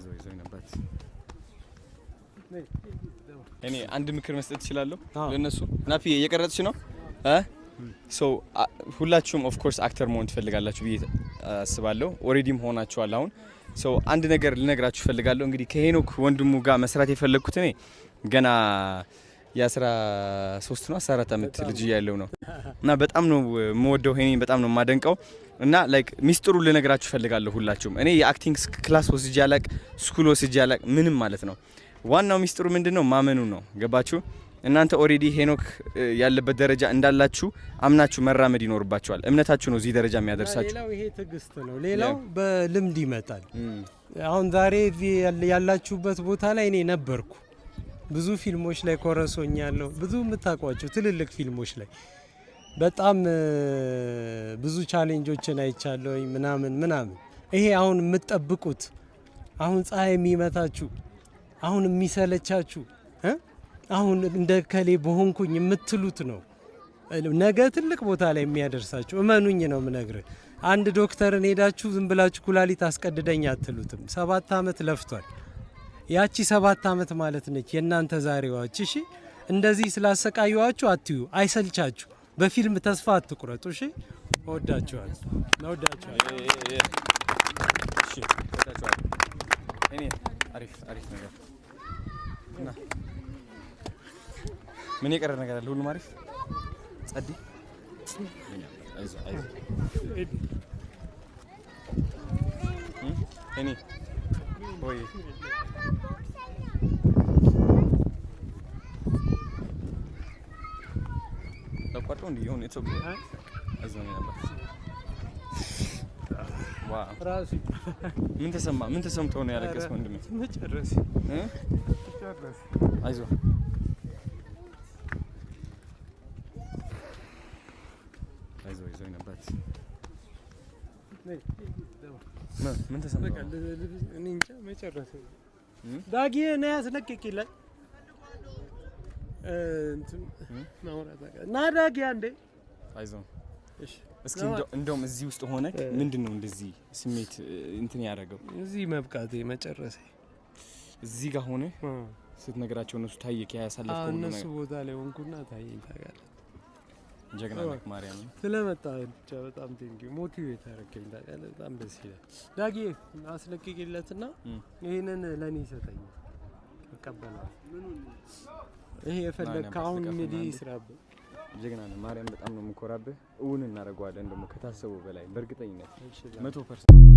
አይዞህ አይዞህ ነበር። እኔ አንድ ምክር መስጠት እችላለሁ ለነሱ። ናፊ እየቀረጽሽ ነው እ so ሁላችሁም of course actor መሆን ትፈልጋላችሁ ብዬ አስባለሁ። Already ም ሆናችኋል አሁን። So አንድ ነገር ልነግራችሁ እፈልጋለሁ። እንግዲህ ከሄኖክ ወንድሙ ጋር መስራት የፈለግኩት እኔ ገና የ13 ነው 14 ዓመት ልጅ እያለሁ ነው እና በጣም ነው የምወደው ሄኔን፣ በጣም ነው የማደንቀው እና like ሚስጥሩ ልነግራችሁ እፈልጋለሁ ሁላችሁም። እኔ የ acting class ወስጄ አላቅ፣ school ወስጄ አላቅ፣ ምንም ማለት ነው። ዋናው ሚስጥሩ ምንድነው? ማመኑ ነው። ገባችሁ? እናንተ already ሄኖክ ያለበት ደረጃ እንዳላችሁ አምናችሁ መራመድ ይኖርባችኋል። እምነታችሁ ነው እዚህ ደረጃ የሚያደርሳችሁ። ሌላው ይሄ ትዕግስት ነው። ሌላው በልምድ ይመጣል። አሁን ዛሬ እዚህ ያላችሁበት ቦታ ላይ እኔ ነበርኩ። ብዙ ፊልሞች ላይ chorus ሆኛለሁ። ብዙ የምታውቋቸው ትልልቅ ፊልሞች ላይ በጣም ብዙ challenge ኦችን አይቻለሁኝ ምናምን ምናምን። ይሄ አሁን የምትጠብቁት፣ አሁን ፀሐይ የሚመታችሁ፣ አሁን የሚሰለቻችሁ፣ አሁን እንደ ከሌ በሆንኩኝ የምትሉት ነው ነገ ትልቅ ቦታ ላይ የሚያደርሳችሁ። እመኑኝ ነው የምነግርህ። አንድ ዶክተርን ሄዳችሁ ዝም ብላችሁ ኩላሊት አስቀድደኝ አትሉትም። 7 ዓመት ለፍቷል። ያቺ 7 ዓመት ማለት ነች የእናንተ ዛሬዋች። እሺ፣ እንደዚህ ስላሰቃዩዋችሁ አትዩ፣ አይሰልቻችሁ። በፊልም ተስፋ አትቁረጡ። እሺ፣ እወዳችኋለሁ፣ እወዳችኋለሁ። እሺ፣ እወዳችኋለሁ። እኔ አሪፍ አሪፍ ነገር እና ምን የቀረ ነገር አለ? ሁሉም አሪፍ ጸዲ። አይዞህ አይዞህ። እኔ ወይ ተቋርጦ እንዲህ የሆነ ኢትዮጵያ። አይዞህ ነው አባት። Wow! ራሱ ምን ተሰማ? ምን ተሰምቶ ነው ያለቀስከው ወንድሜ? መጨረስ እ ጨረስ። አይዞህ አይዞህ አይዞህ አባት። ምን ተሰማ? እኔ እንጃ መጨረስ። ዳጊ ና ያስለቅቅ ይላል። እንትን ማውራት ና ዳጊ አንዴ። አይዞህ። እሺ። እስኪ እንደውም እዚህ ውስጥ ሆነ ምንድን ነው እንደዚህ ስሜት እንትን ያደረገው? እዚህ መብቃቴ፣ መጨረሴ። እዚህ ጋር ሆነ ስትነግራቸው እነሱ ታየክ ያሳለፍከው ሁሉ እነሱ ነገር። ቦታ ላይ ሆንኩና ታየኝ፣ ታውቃለህ። ጀግና ነህ ማርያም። ስለመጣ ብቻ በጣም thank you፣ motivate አደረገኝ፣ ታውቃለህ። በጣም ደስ ይላል። ዳጊ አስለቅቂለትና ይሄንን ለእኔ ይሰጠኛል፣ እቀበለዋለሁ። ይሄ የፈለግከ አሁን እንግዲህ ይስራብህ። ጀግና ነህ ማርያም። በጣም ነው የምኮራብህ። እውን እናደርገዋለን ደግሞ ከታሰበው በላይ በእርግጠኝነት 100%።